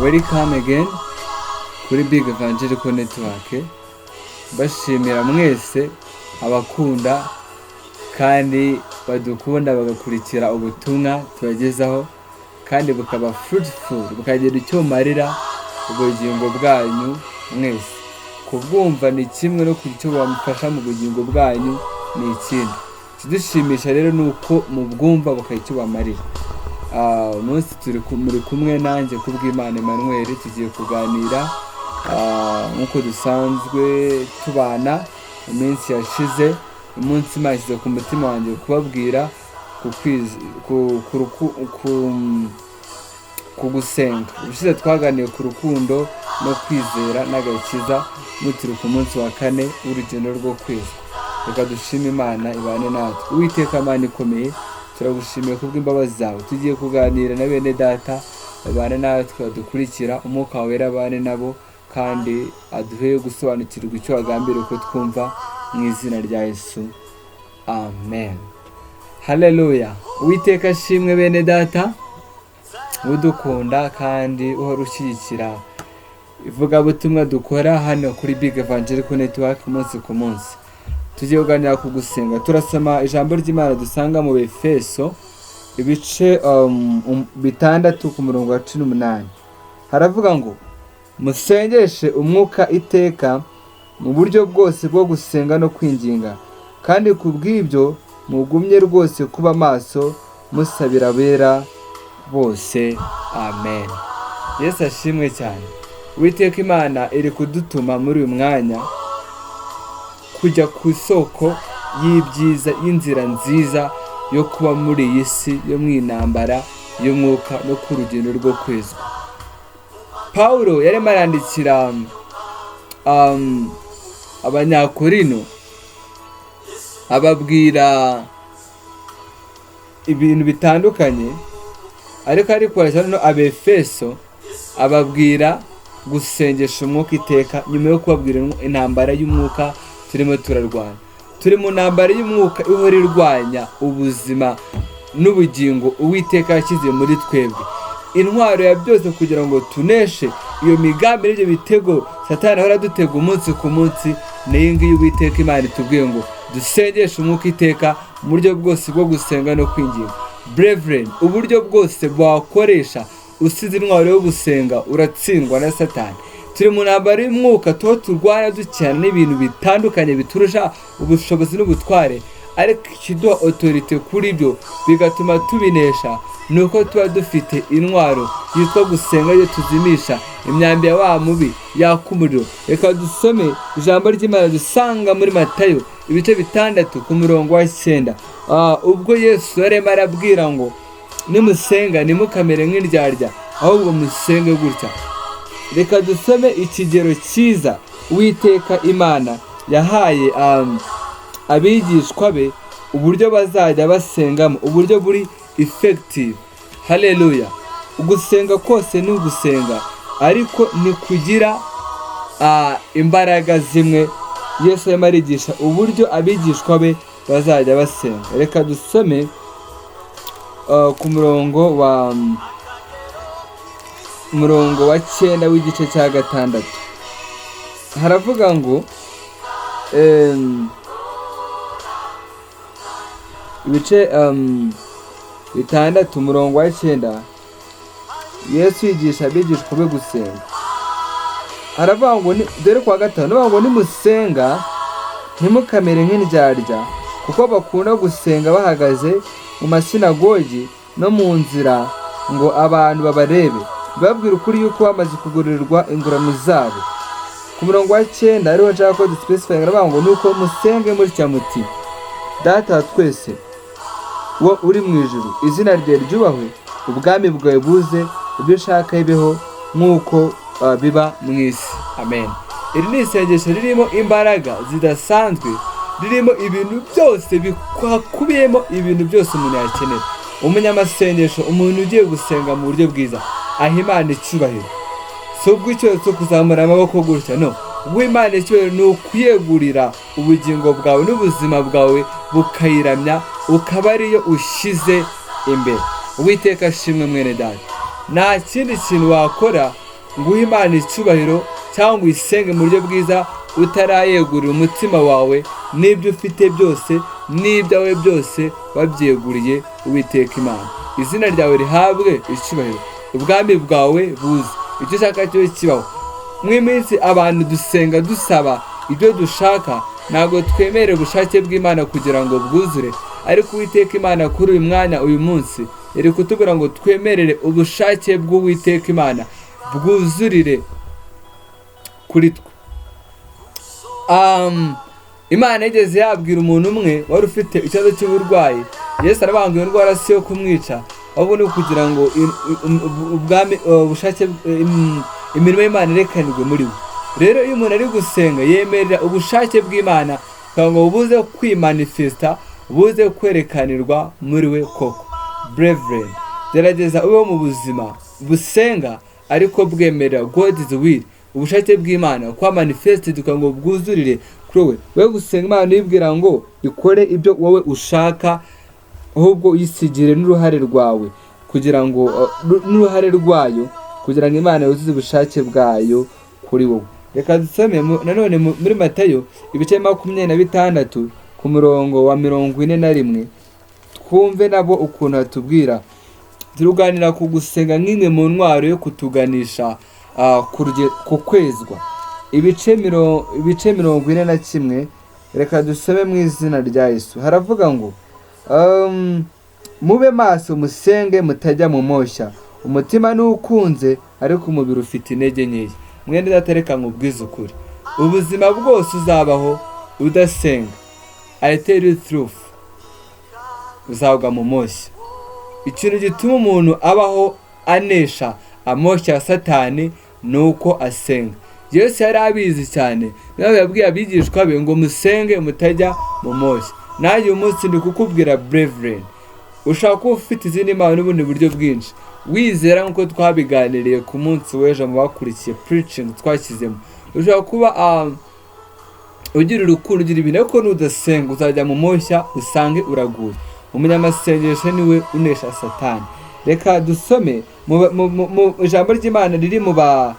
Welcome again kuri Big Evangelical Network. Bashimira mwese abakunda kandi badukunda, bagakurikira ubutumwa tubagezaho kandi bukaba fruitful, bukagira icyo bumarira ubugingo bwanyu mwese. Kubwumva ni kimwe, no kugira icyo bamufasha mu bugingo bwanyu ni ikindi. Ikidushimisha rero ni uko mubwumva bukagira icyo bamarira. Umunsi turi muri kumwe nanjye Kubwimana Emmanuel. Tugiye kuganira nk'uko dusanzwe tubana mu minsi yashize. Umunsi Imana ishyize ku mutima wanjye kubabwira ku gusenga. Ubushize twaganiye ku rukundo no kwizera n'agakiza, n'ubu turi ku munsi wa kane w'urugendo rwo kwezwa. Reka dushime Imana ibane natwe. Uwiteka Mana ikomeye, turagushimiye kubw'imbabazi zawe. Tugiye kuganira na bene data babane natwe badukurikira. Umwuka wera abane nabo kandi aduhe gusobanukirwa icyo wagambiriye ko twumva, mu izina rya Yesu, amen. Haleluya! Uwiteka ashimwe, bene data, udukunda kandi uhora ushyigikira ivugabutumwa dukora hano kuri Big Evangelical Network umunsi ku munsi. Tugiye kuganira ku gusenga. Turasoma ijambo ry'Imana dusanga mu Befeso ibice 6 ku murongo wa 18. Haravuga ngo: "Musengeshe umwuka iteka mu buryo bwose bwo gusenga no kwinginga, kandi ku bw'ibyo mugumye rwose kuba maso musabira abera bose." Amen. Yesu ashimwe cyane. Uwiteka Imana iri kudutuma muri uyu mwanya kujya ku isoko y'ibyiza, y'inzira nziza yo kuba muri iyi si yo mu intambara y'umwuka no ku rugendo rwo kwezwa. Pawulo yarimo arandikira Abanyakorino, ababwira ibintu bitandukanye, ariko no Abefeso ababwira gusengesha umwuka iteka, nyuma yo kubabwira intambara y'umwuka turimo turarwana. Turi mu ntambara y'umwuka ihora irwanya ubuzima n'ubugingo Uwiteka yashyize muri twebwe. Intwaro ya byose kugira ngo tuneshe iyo migambi n'ibyo bitego Satani ahora adutega umunsi ku munsi ni iyi ngiyi Uwiteka Imana itubwiye ngo dusengeshe umwuka iteka mu buryo bwose bwo gusenga no kwinginga. Brethren, uburyo bwose wakoresha usize intwaro yo gusenga, uratsindwa na Satani. Turi mu ntambara y'umwuka, tuba turwana dukina n'ibintu bitandukanye biturusha ubushobozi n'ubutware, ariko ikiduha autorité kuri byo bigatuma tubinesha ni uko tuba dufite intwaro yitwa gusenga, iyo tuzimisha imyambi ya wa mubi yaka umuriro. Reka dusome ijambo ry'Imana dusanga muri Matayo ibice 6 ku murongo wa 9. Ubwo Yesu yarimo arabwira ngo: "Nimusenga ntimukamere nk'indyarya, ahubwo musenge gutya." Reka dusome ikigero cyiza Uwiteka Imana yahaye abigishwa be, uburyo bazajya basengamo, uburyo buri effective. Haleluya! Ugusenga kose ni ugusenga, ariko ntikugira imbaraga zimwe. Yesu arimo arigisha uburyo abigishwa be bazajya basenga. Reka dusome ku murongo wa 9 w'igice cya 6. Haravuga ngo ibice 6 umurongo wa 9, Yesu yigisha abigishwa be gusenga. Aravuga ngo dore kwa 5, aravuga ngo: "Nimusenga ntimukamere nk'indyarya, kuko bakunda gusenga bahagaze mu masinagogi no mu nzira ngo abantu babarebe. Babwira ukuri yuko bamaze kugurirwa ingororano zabo." Ku murongo wa 9 ariho nshaka ko duspecifyinga. Aravuga ngo: "Nuko musenge mutya muti: Data wa twese wo uri mu ijuru, izina ryawe ryubahwe, ubwami bwawe buze, ibyo ushaka bibeho nk'uko biba mu isi." Amen. Iri ni isengesho ririmo imbaraga zidasanzwe, ririmo ibintu byose, hakubiyemo ibintu byose umuntu yakenera. Umunyamasengesho, umuntu ugiye gusenga mu buryo bwiza, aha Imana icyubahiro. Si ubw'icyubahiro cyo kuzamura amaboko gutya, no guha Imana icyubahiro ni ukuyegurira ubugingo bwawe n'ubuzima bwawe, bukayiramya, ukaba ariyo ushyize imbere. Uwiteka ashimwe. Mwene data, nta kindi kintu wakora. Ngo uhe Imana icyubahiro cyangwa ngo uyisenge mu buryo bwiza utarayegurira umutima wawe n'ibyo ufite byose, n'ibyawe byose wabyeguriye Uwiteka Imana. Izina ryawe rihabwe icyubahiro, ubwami bwawe buze, icyo ushaka cyo kibaho. Mu minsi abantu dusenga dusaba ibyo dushaka, ntabwo twemerera ubushake bw'Imana kugira ngo bwuzure. Ariko Uwiteka Imana kuri uyu mwanya, uyu munsi, iri kutubwira ngo twemerere ubushake bw'Uwiteka Imana bwuzurire kuri twe. Imana yigeze yabwira umuntu umwe wari ufite ikibazo cy'uburwayi. Yesu aravuga ngo iyo ndwara si iyo kumwica, ahubwo ni ukugira ngo ubwami, ubushake, imirimo y'Imana irekanirwe muri we. Rero iyo umuntu ari gusenga, yemerera ubushake bw'Imana kugira ngo buze kwimanifesta, buze kwerekanirwa muri we koko. Brethren, gerageza ubeho mu buzima busenga ariko bwemerera God's will, ubushake bw'Imana kuba manifested, kugira ngo bwuzurire kuri wowe. We gusenga Imana uyibwira ngo ikore ibyo wowe ushaka, ahubwo uyisigire n'uruhare rwawe kugira ngo n'uruhare rwayo, kugira ngo Imana yuzuze ubushake bwayo kuri wowe. Reka dusome nanone muri Matayo ibice 26 ku murongo wa 41, twumve nabo ukuntu hatubwira. Turuganira ku gusenga nk'imwe mu ntwaro yo kutuganisha ku kwezwa. Ibice 41, reka dusome mu izina rya Yesu. Haravuga ngo "Mube maso, musenge mutajya mu moshya. Umutima ntukunze, ariko umubiri ufite intege nkeya." Mwene data, reka nkubwize ukuri: ubuzima bwose uzabaho udasenga, I tell you truth, uzagwa mu moshya. Ikintu gituma umuntu abaho anesha amoshya ya Satani ni uko asenga. Yesu yari abizi cyane, niyo yabwiye abigishwa be ngo musenge mutajya mu moshya. Nanjye uyu munsi ndi kukubwira, brethren, ushobora kuba ufite izindi mpano n'ubundi buryo bwinshi wizera, nk'uko twabiganiriye ku munsi w'ejo mu bakurikiye preaching twashyizemo. Ushobora kuba ugira urukundo, ugira ibintu, ariko nudasenga uzajya mu moshya usange uraguye. Umunyamasengesho niwe unesha Satani. Reka dusome mu ijambo ry'Imana riri mu ba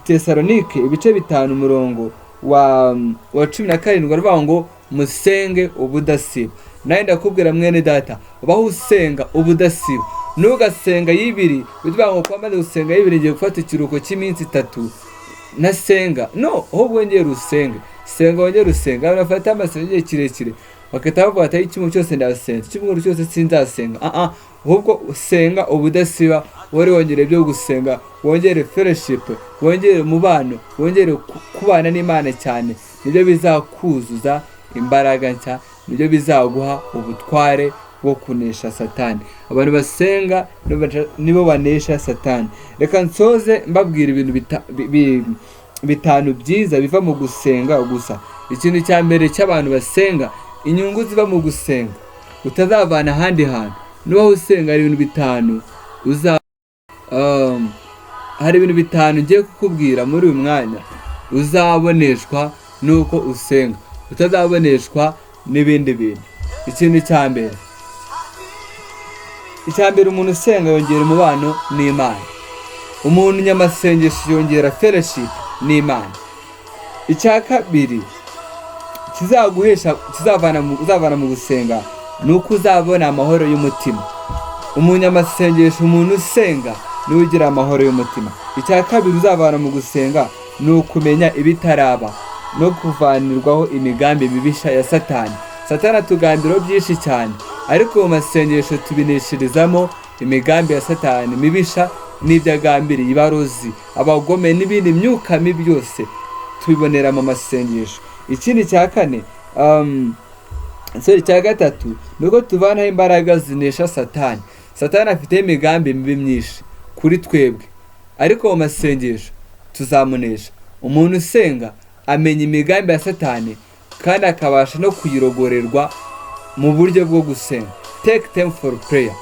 Tesalonike ibice 5 umurongo wa 17, aravuga ngo musenge ubudasiba. Nawe ndakubwira, mwene data, baho usenga ubudasiba. Ntugasenga y'ibiri bivuga ngo kuba maze gusenga y'ibiri ngiye gufata ikiruhuko cy'iminsi 3 nasenga. No, ahubwo wongere usenge, senga, wongere usenge. Abantu bafata amasengesho igihe kirekire bagahita bavuga ati icyumweru cyose ndasenga, icyumweru cyose sinzasenga. Ah ah, ahubwo usenga ubudasiba, wari wongere ibyo gusenga, wongere fellowship, wongere umubano, wongere kubana n'Imana cyane. Nibyo bizakuzuza imbaraga nshya, nibyo bizaguha ubutware bwo kunesha Satani. Abantu basenga nibo banesha Satani. Reka nsoze mbabwira ibintu 5 byiza biva mu gusenga gusa. Ikintu cya mbere cy'abantu basenga, inyungu ziva mu gusenga utazavana ahandi hantu, niba usenga hari ibintu 5 uza hari ibintu 5 ngiye kukubwira muri uyu mwanya uzaboneshwa nuko usenga, utazaboneshwa n'ibindi bintu. Ikintu cya mbere, icya mbere, umuntu usenga yongera umubano n'Imana. Umuntu nyamasengesho yongera fellowship n'Imana. Icya kabiri kizaguhesha, uzavana mu gusenga, ni uko uzabona amahoro y'umutima. Umunyamasengesho, umuntu usenga, niwe ugira amahoro y'umutima. Icya kabiri uzavana mu gusenga ni ukumenya ibitaraba no kuvanirwaho imigambi mibisha ya Satani. Satani atugambiraho byinshi cyane, ariko mu masengesho tubinesherezamo imigambi ya Satani mibisha n'ibyo agambiriye, ibarozi, abagome n'ibindi myuka mibi byose tubibonera mu masengesho. Ikindi cya kane, sorry, cya gatatu, ni uko tuvanaho imbaraga zinesha Satani. Satani afite imigambi mibi myinshi kuri twebwe, ariko mu masengesho tuzamunesha. Umuntu usenga amenya imigambi ya Satani kandi akabasha no kuyirogorerwa mu buryo bwo gusenga. Take time for prayer.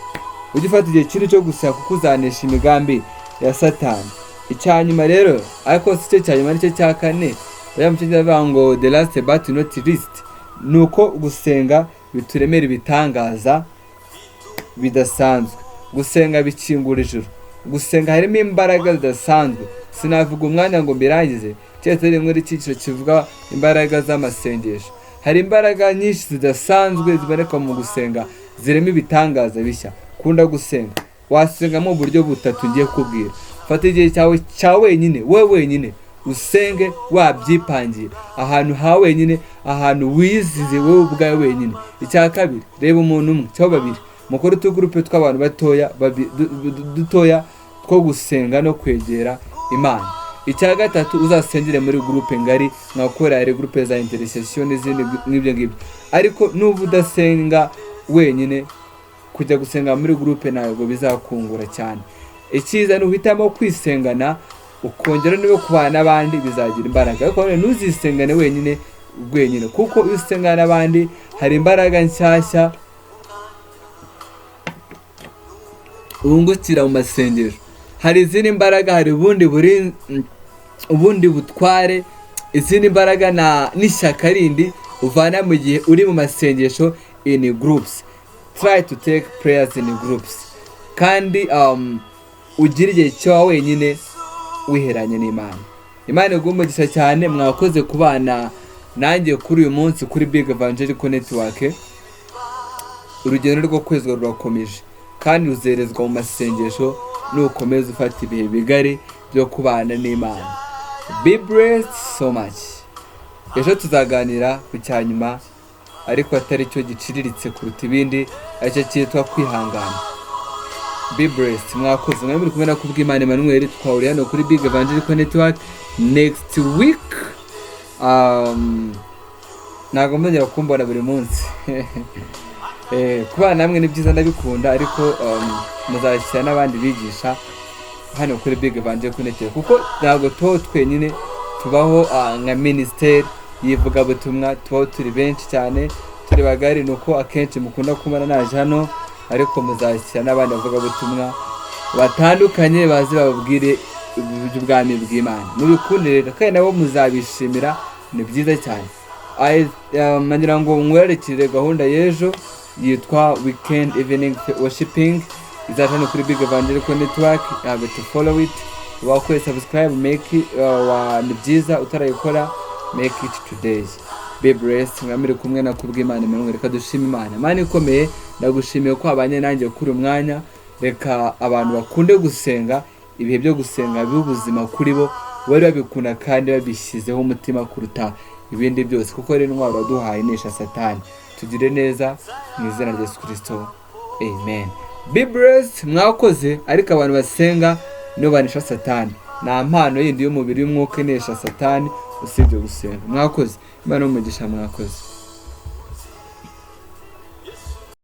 Ujye ufata igihe kinini cyo gusenga, kuko uzanesha imigambi ya Satani. Icya nyuma rero, ariko si cyo cya nyuma, nicyo cya kane, bariya mu cyongereza bavuga ngo the last but not least, ni uko gusenga bituremera ibitangaza bidasanzwe. Gusenga bikingura ijuru. Gusenga harimo imbaraga zidasanzwe. Sinavuga umwanya ngo mbirangize, keretse rimwe icyiciro kivuga imbaraga z'amasengesho. Hari imbaraga nyinshi zidasanzwe ziboneka mu gusenga, zirimo ibitangaza bishya. Kunda gusenga. Wasenga mu buryo butatu ngiye kubwira. Fata igihe cyawe cya wenyine, wowe wenyine, usenge wabyipangiye, ahantu ha wenyine, ahantu wizize wowe ubwawe wenyine. Icya kabiri, reba umuntu umwe cyangwa babiri, mukore utugurupe tw'abantu batoya, dutoya two gusenga no kwegera Imana. Icya gatatu, uzasengere muri gurupe ngari nka korali, gurupe za intercession n'izindi nk'ibyo ngibyo. Ariko nuba udasenga wenyine, kujya gusenga muri gurupe ntabwo bizakungura cyane. Icyiza ni uhitamo kwisengana, ukongera niba kubana n'abandi bizagira imbaraga. Ariko nanone ntuzisengane wenyine wenyine, kuko iyo usengana n'abandi hari imbaraga nshyashya wungukira mu masengesho. Hari izindi mbaraga, hari ubundi butware, izindi mbaraga na n'ishyaka rindi uvana mu gihe uri mu masengesho in groups. Try to take prayers in groups. Kandi ugire igihe cyawe wenyine wiheranye n'Imana. Imana iguhe umugisha cyane. Mwakoze kubana nanjye kuri uyu munsi kuri Big Evangelical Network. Urugendo rwo kwezwa rurakomeje kandi ruzerezwa mu masengesho, nukomeza ufata ibihe bigari byo kubana n'Imana. Be blessed so much. Ejo tuzaganira ku cyanyuma, ariko atari cyo giciriritse kuruta ibindi, aricyo cyitwa kwihangana. Be blessed. Mwakoze. Mwari muri kumwe na Kubwimana Emmanuel. Twahuriye hano kuri Big Evangelical Network. Next week ntabwo muzongera kumbona buri munsi. Kubana namwe ni byiza, ndabikunda, ariko muzashyira n'abandi bigisha hano kuri Big Evangelical Network, kuko ntabwo tubaho twenyine. Tubaho nka minisiteri y'ivugabutumwa, tubaho turi benshi cyane, turi bagari. Ni uko akenshi mukunda kubona naje hano, ariko muzashyira n'abandi bavugabutumwa batandukanye baze bababwire iby'ubwami bw'Imana. Mubikunde rero, kandi nabo muzabishimira, ni byiza cyane. Nagira ngo mwerekere gahunda y'ejo yitwa Weekend Evening Worshiping, izaca hano kuri Big Evangelical Network. You have to follow it. Wakoze subscribe, make it, ni byiza. Utarayikora, make it today. Be blessed. Mwamiri kumwe na Kubwimana Emmanuel. Reka dushime Imana. Imana ikomeye, ndagushimiye ko wabanye nanjye kuri uyu mwanya. Reka abantu bakunde gusenga. Ibihe byo gusenga bibe ubuzima kuri bo, bari babikunda kandi babishyizeho umutima kuruta ibindi byose, kuko ari intwaro waduhaye inesha Satani. Tugire neza mu izina rya Yesu Kirisito, amen. Be blessed. Mwakoze. Ariko abantu basenga nibo banesha Satani. Nta mpano yindi y'umubiri, y'umwuka inesha Satani usibye gusenga. Mwakoze. Imana y'umugisha. Mwakoze.